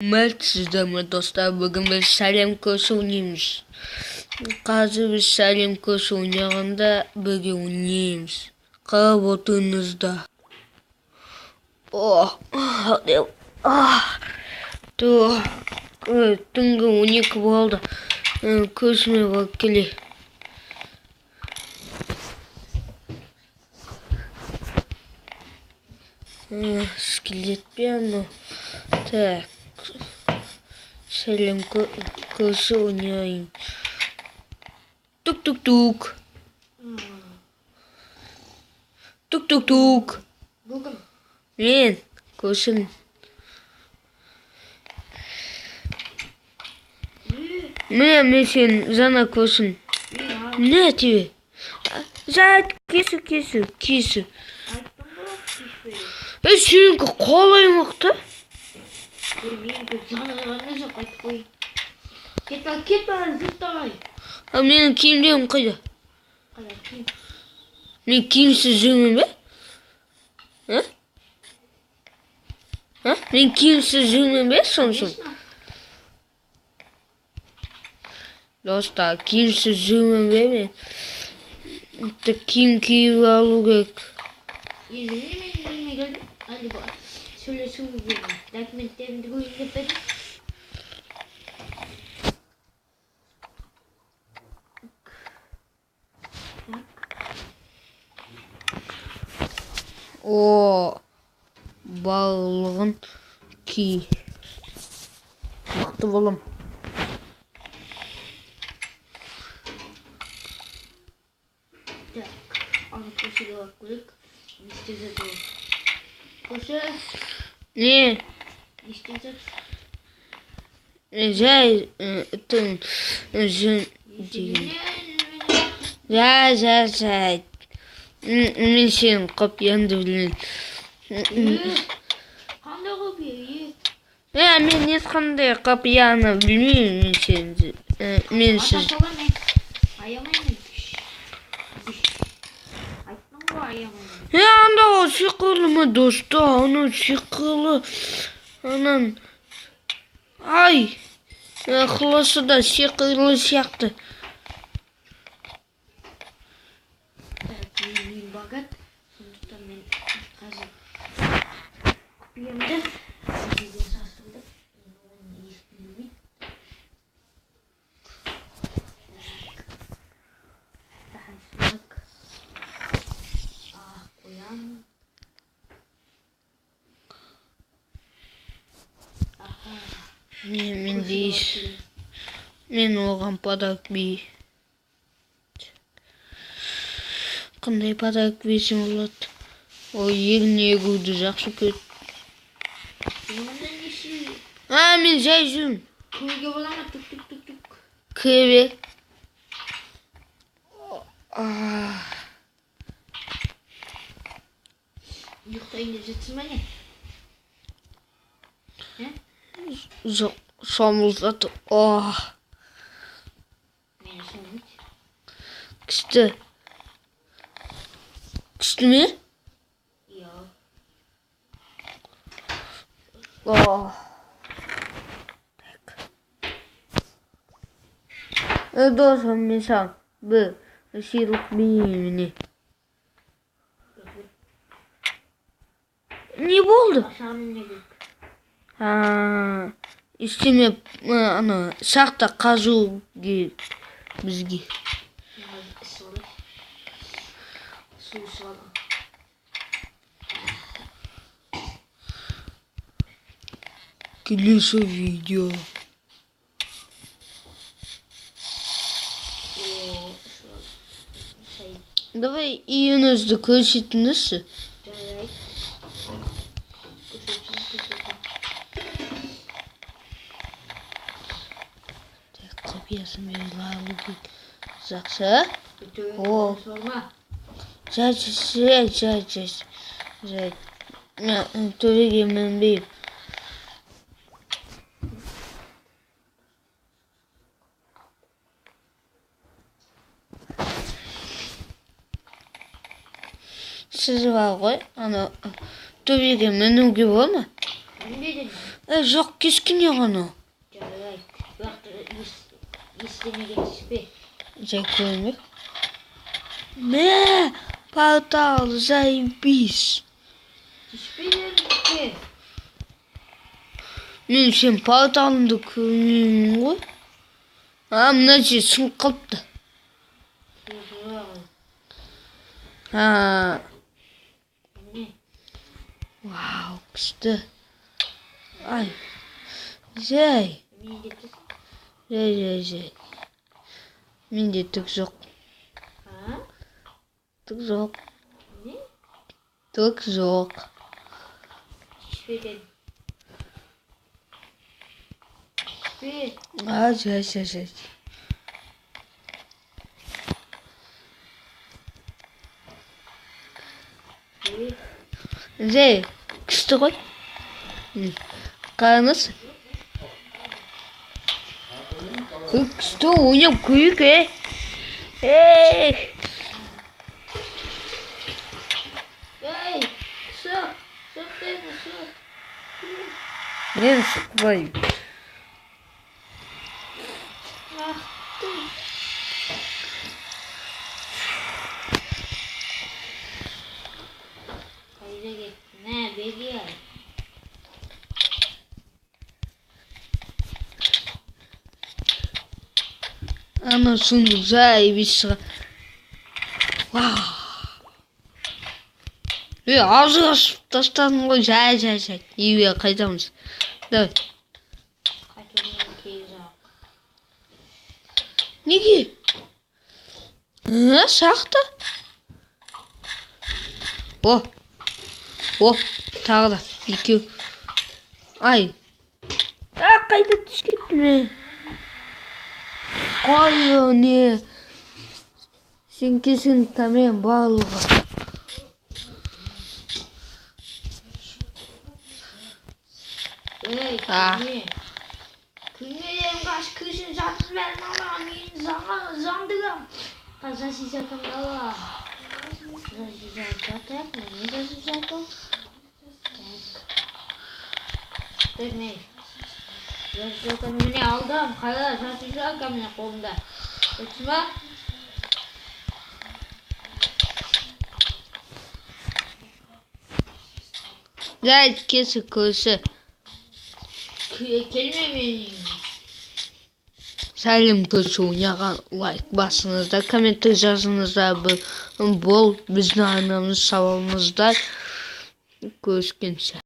Сәлеметсіздер ме, достар? Бүгін біз сәлем көрші ойнаймыз. Қазір біз сәлем көрші ойнағанда бірге ойнаймыз. Қарап отырыңыздар. О, түнгі 12 болды. Көршіме барып келейік. Скелет пе анау? Так. Сәлем көрші ойнайын. Тук-тук-тук. Тук-тук-тук. Бүгін. Мен көршім. Міне, мен сенің жаңа көршің. Не тебе? Жай, кесу, кесу, кесу. Айттым ғой, кешпе. Е, сенікі қалай мықты? Менікі жанына жоқ, айтып қояйын. Кет ал, кет ал, жүр давай. А менің киімдерім қайда? Қайда киім? Мен киімсіз жүрмін бе? А? А? Мен киімсіз жүрмін бе сонша? Достар, киімсіз жүрмін бе мен? Киім киіп алу керек. Енді мен үйіме келдім. Әлде бұл сөйлесуге келдім. Документтерімді көрейін деп едім. О, барлығын ки. Мықты болам. Так, аны көршіге барып көрейік. Не істеп жатыр ол? Көрші, Не? не істеп жатыр? Жай түн жүн деген. Жай, жай, жай. Мен сенің құпияңды білемін. Қандай құпия? Е, мен ешқандай құпияны білмеймін, мен сені. Мен Ата сіз. саламын. Аямаймын. Айттым ғой, аямаймын. Е, анда ол сиқырлы ма, достар? Анау сиқырлы. Анан. Ай! Қылысы да сиқырлы сияқты. Так, менің үйім богат. Сондықтан мен қазір құпиямды жерден жасырдым. Енді оны ешкім білмейді. Так. Так. Қоямын. Аха. Мен Көршіге дейіс. барып келейін. Мен оған подарок бей. Қандай подарок берсем болады? Ол егін егуді жақсы көреді. Сен онда не істейсің? А, мен жай жүрмін. Кіруге бола ма? Тук, тук, тук, тук. Кіре бер. Ұйықтайын деп жатсың ба не? Ә? Жоқ, шомылып жатыр. Ох. Мені шомылды. Күшті. Күшті ме? Иә. Ох. Так. Досым, мен саған бір сыйлық берейін, міне. Не болды? Саған не керек? А, ештеме, ана шахта қазу керек бізге. Мен қазір ішіп алайын. Су ішіп аламын. Келесі видео. О, ішіп алдым. Шай. Давай үйіңізді көрсетіңізші. Жарайды. Көрсетемін, көрсетемін. Так, құпиясын беріп алу керек. Жақсы. Өтіп, О. ішіп алма. Жай, жай, жай, жай, жай. Мен төбеге мінбеймін. Сіз бар ғой, ана төбеге мінуге бола ма? Мінбе дедім. Жоқ, кішкене ғана. Жарайды. Бірақ ештеңеге түспе. Жай көрме. Мә, портал, заебись. Түспе дедім, түспе. Мен сен порталыңды көрмеймін ғой. А, мына жер сынып қалыпты. Жоқ. А, Міне. Вау, күшті. Ай. Жай. Немене деп тұрсың? Жай, жай, жай. Менде түк жоқ. А? Түк жоқ. Не? Түк жоқ. Түспе дедім. Түспе. А, жай, жай, жай. Ей, Жай, күшті ғой. Қараңыз. Күшті ойнап көрейік, е. Эй! Ей, шық. Шық дедім, шық. Мен шықпаймын. Ах ты. Қайда кеттің? Мә, бері кел. Ана сундук заебись шыға. Вау. Ей, азық ашып тастадың ғой. Жай, жай, жай. Үйге қайтамыз. Давай. Қайтудың керегі жоқ. Неге? А, шахта? О. О, тағы да екеу. Ай. А, қайда түсіп кеттім мен? Қой, не? Сен келсең тамен барлығы. Ей, А. кірме. Кірме дедім, қаш, кірсін, затын бәрін аламын, мен заңдығым. Қазір зажигалкамды аламын. Зажигалка, так, міне зажигалка. Так. Так, міне. Зажигалканы міне алдым, қара, зажигалка міне қолымда. Көрдіңіз ба? Жай, келсі, көрсі. Келме менің үйіме. Сәлем көрші ойнаған лайк басыңыздар, комментарий жазыңыздар. Бұл біздің арнамыз, сау болыңыздар. Көріскенше.